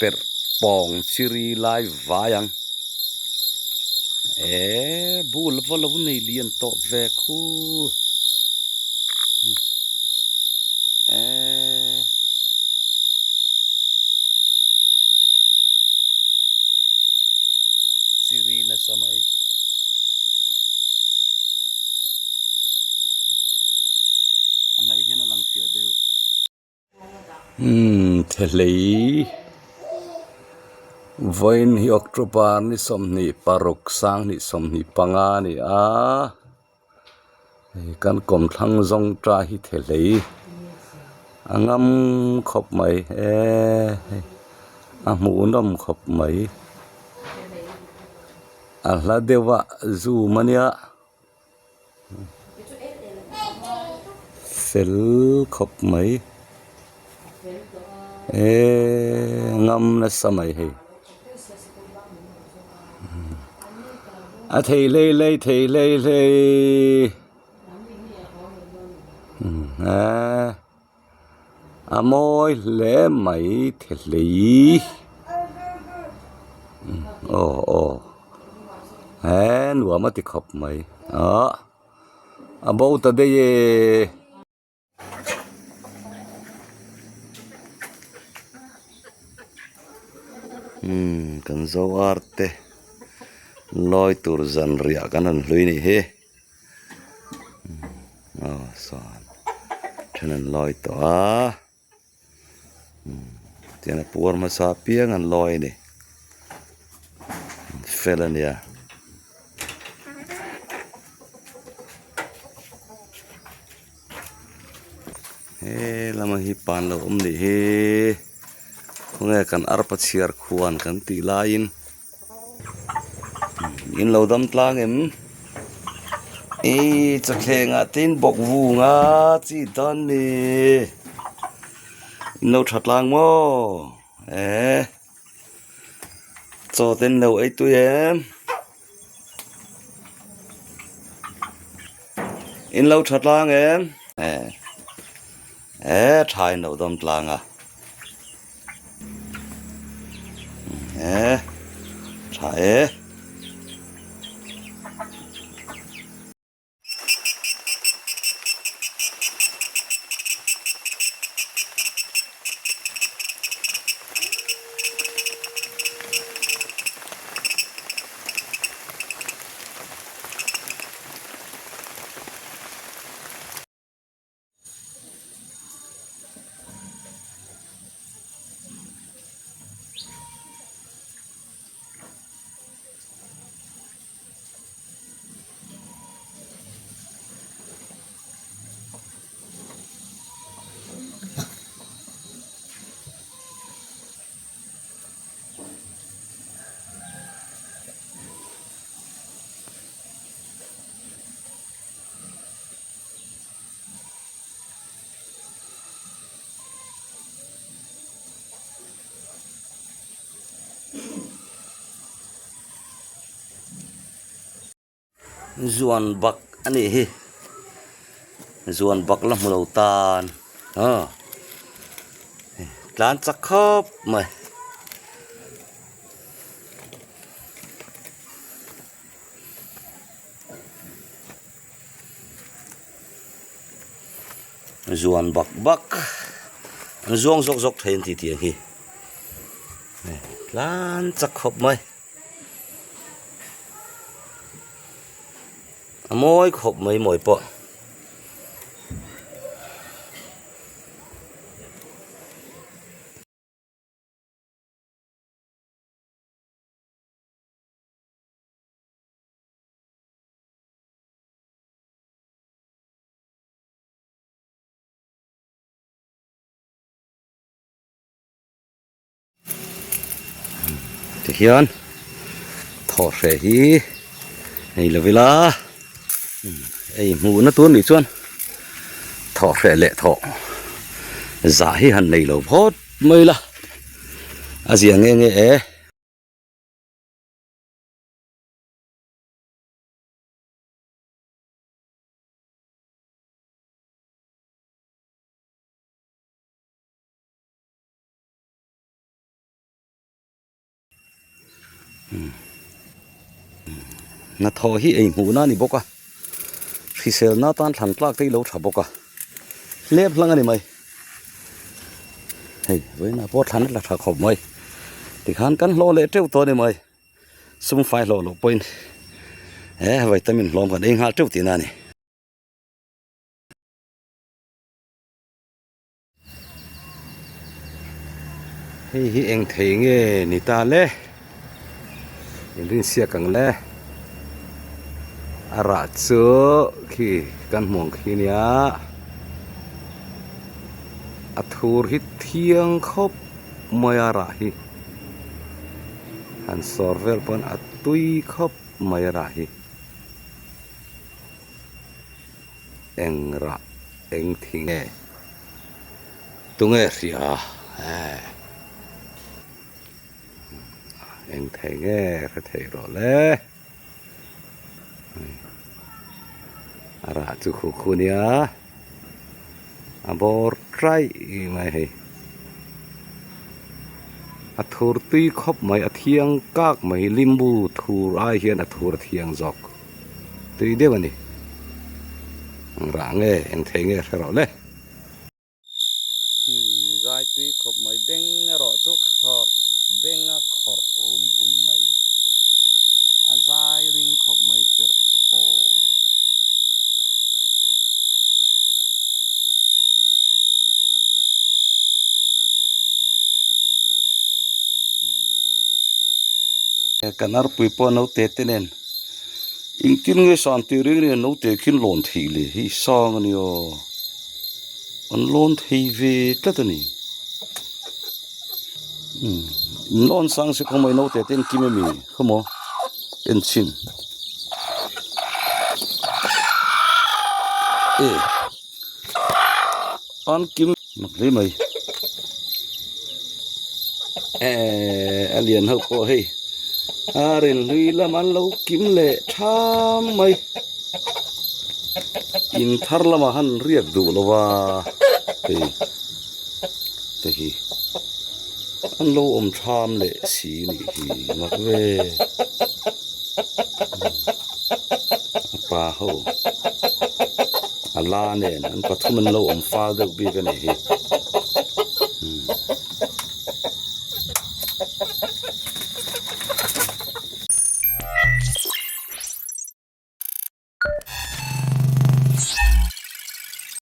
Perh pawng chiri lai vai ang eee bul va lo nei lian tawh ve khu eee chiri nasa mai. A hnaih hian a lang fiah deuh. Umm thelei vawiin hi October ni 26 2025 a ni a hei kan kawmthlang zawng ta hi thelei a ngam khawp mai eee hei a hmuhnawm khawp mai a hla deuh a zoom a nia. Fel khawp mai eee ngam nasa mai hei a thei hlei hlei thei hlei hlei eee a mawi hle mai thehlei aw aw he nuam a ti khawp mai ah a bo ta daih e. Umm kan zo ar te lawi tur zanriah kan rawn hlui nih hi. Aw sawn then an lawi tawh a tiang a puar hmasa apiang an lawi a ni fel a nia. He lama hi pan lo awm nih hi khawnge kan arpa chhiar khuan kan tih laiin. In lo dam tlang em? Ih chawthleng ah te in bawk vung a chi dawn mi in lo tha tlang maw eh chaw te in lo ei tui em in lo tha tlang em eh eh tha in lo dam tlang a. Eh, tha e. Zuan bak a nih hi zuan bak la hmu lo tan aw tlan chak khawp mai. Zuan bak bak an zuang zawk zawk thei an tih tih ang hi tlan chak khawp mai a mawi khawp mai mawi pawh. Tihian thawhhreh hi nei lo ila hei hmuhna tur nih chuan thawhhreh leh thawh zah hi han nei lo phawt mai ila a zia nge nge e. Hnathawh hi ei hmuhna a ni bawk a, hriselna atan thlan tlak te hi lo tha bawk a, hlep hlang a ni mai. Hei vawiinah pawh thlan a tla tha khawp mai, tikhan kan hlawh leh teuh tawh a ni mai. Sum fai hlawh loh pawhin he vitamin hlawm kan ei nghal teuh tihna a ni. Hei hi eng thei nge ni ta le? In rin siak ang le. A rah chu khi kan hmuh ang khi nia. A thur hi thiang khawp mai a rah hi. Han sawr vel pawn a tui khawp mai a rah hi. Eng rah eng thi nge tunge hria eh eng thei nge hre thei rawh le a rah chu khu khu nia a bawr taih mai hei a thur tui khawp mai a thiang kak mai limbu thur ai hian a thur a thiang zawk. Tui deuh a ni. Eng rah nge, eng thei nge hre rawh le. Umm zai tui khawp mai beng erawh chu khawrh beng a khawrh rum rum mai. A zai ring khawp mai perh pawng. Kan arpui pawh naute te nen. Engtin nge san tih reng reng an lo teh khin lawn theih le hei sang a nia an lawn thei ve tlat a ni umm in lawn sang se khawmai naute te an kim ami khawmaw en chhin e an kim mak hle mai ehh a lian ho pawh hei a rinhlui lam an lo kim leh tham mai in thar lamah han riak duh lo va hei te hi an lo awm tham leh si nih hi mak ve a pa ho a la nen an pathum an lo awm fal deuh bik a nih hi.